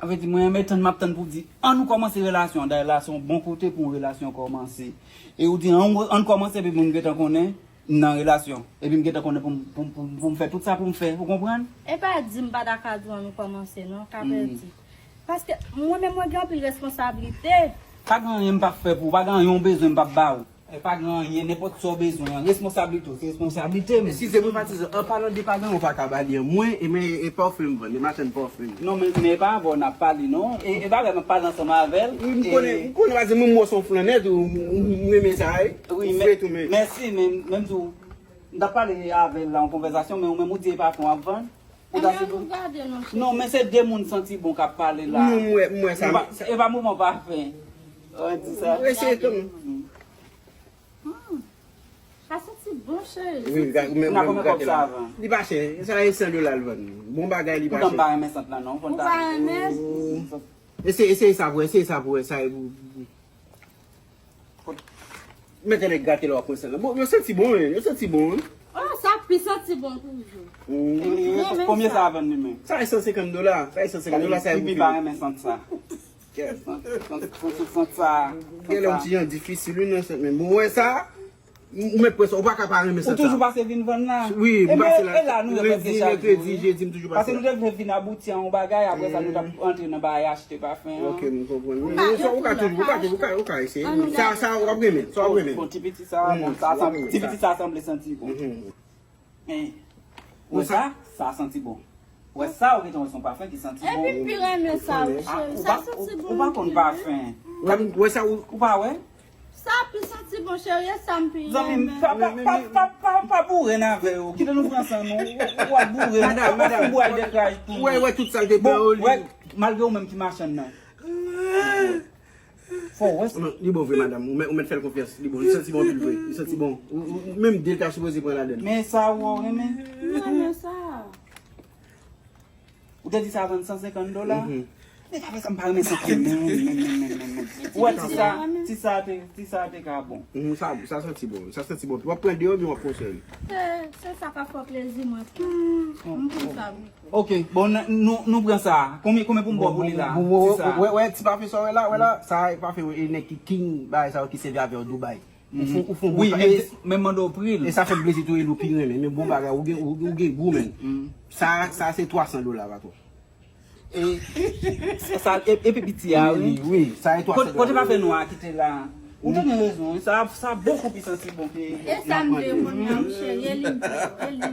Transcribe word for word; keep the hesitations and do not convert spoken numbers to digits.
Sa vle di, mwen renmen tann, m ap tann pou w di, ann nou kòmanse relasyon an. Dayè, la se yon bon kote pou yon relasyon kòmanse. E ou di, ann, ann kòmanse, epi moun gentan konnen m nan relasyon. Epi m gentan konnen pou m, pou, m- pou, m- pou m fè tout sa pou m fè. Ou konprann? E pa di m pa ta ka di w ann nou kòmanse, non, ka pèdi. Paske mwen menm, mwen gen anpil responsablite. Pa gen anyen m p ap fè pou ou, pa gen anyen w bezwen m p ap ba ou. E pa gen anyen, nenpòt sa w bezwen an, responsablite w, se responsablite m. Eskize mwen, patizan, an palan de pa gen anyen w pa ka ba li an. Mwen, e men, e pafè m vann, e machann pafè m. Non, men, men e pa avè w n ap pale, non. E, e bagay m ap pale ansanm avè l. Wi, m konnen, m konnen, paske mwen, mwen se yon flannè tou, m, m, m renmen sa, wi. Wi, m fre tou, men. Mèsi, men, menm tou, m t ap pale avè l la, yon konvèsasyon, men ou menm ou di e pafè w ap vann. Ou ta Ebyen, nou gade, non, cheri. Non, men se de moun santi bon k ap pale la. M wè, m wè sa. E pa, e pa moman pa fè. Ou di sa. Eseye kanmenm. Hmm. Sa santi bon, cheri. Wi, gade, men, men, gade la. Li pa chè. Sa e san dola l vann. Bon bagay, li pa chè. Poutan m pa renmen sant lan, non. Ou pa renmen? Eseye, eseye sa pou wè, eseye sa pou wè, sa e pou. Mete nèg gate lè w ap pran san lan. Bon, yo santi bon, wi, yo santi bon, wi. Oh, sa pi santi bon toujou. Mm. Konbyen sa a vann li menm? Sa e san senkant dola. Sa e san senkant dola, sa e pou pipi. Pipi pa renmen sant sa. Yes. Sant, sant, sant, sant sa. Gen lè yon ti jan difisil, wi, nan sant, men bon, wè sa, ou mèt pran sa, ou pa ka pa renmen sant sa. Ou toujou pase vin vann la? Wi, m pase la. E la, nou yo prèske chak jou, wi. Lendi, mèkredi, jedi, m toujou pase la. Paske nou te vle vin abouti a yon bagay, apre sa, nou t ap antre nan bagay achte pafen an. Ok, m konprann. Ou ka, ou ka toujou, ou ka toujou, ou ka, ou ka eseye. Sa, sa, w ap renmen, sa w ap renmen. Bon, ti piti sa, bon, sa, ti piti sa sanble santi bon. Wè sa? Sa santi bon. Wè sa, ou gentan wè se yon pafen ki santi bon. Epi m pi renmen sa, wi, cheri. Sa santi bon. Ou pa konn pafen. Wè sa, ou pa wè? Sa pi santi bon, cheri, e sa m pi renmen. Zanmi m, pa, pa, pa, pa, pa, pa boure n avè yo. Kite nou pran san nou. Ou, ou ap boure. Madam, madam. Ou ap boure de kraj tou. Wè, wè, tout sa l te pran yo, li. Wè, malgre ou menm ki machann nan. Fò w wè sa. Non, li bon vre, madam. Ou mèt, ou mèt fè l konfyans. Li bon. Li santi bon anpil vre. Li santi bon. Ou, ou, ou menm de l ta sipoze pran ladan l. Men sa ou renmen. M renmen sa. Ou te di sa vann san senkant dola? Mhm. Men pa vre sa, m pa renmen sant lan menm, menm, menm, menm, menm. Ou wè ti sa, ti sa te, ti sa te ka bon. Mhm, sa, sa santi bon. Sa santi bon. W ap pran de yo, men w ap pran sèl. Se, se sa k ap fè plezi mwen. Hmm, m konn sa, wi. Ok, bon, n- nou, nou pran sa. Konbyen, konbyen pou m ba w pou li la? Bon, bon, ti sa. Wè, wè, ti pafen sa w wè la, wè la, sa e pafen, e nèg ki king bagay sa yo ki sèvi avè yo Dubai. Ou fon, ou fon bon. Wi, men, men mande w pri l. E sa fè m plezi tou, e nou pi renmen. Men bon bagay, ou gen, ou, ou gen gou, men. Sa, sa se twa san dola, patwon. E, sa, e, e pi piti a, wi. Wi, wi, sa e twa san dola. Kote, kote pafen nwa a kite la? Ou te gen rezon, wi. Sa, sa bokou pi santi bon ke. E sa m te konn nan, monchè, e li, e li, e li.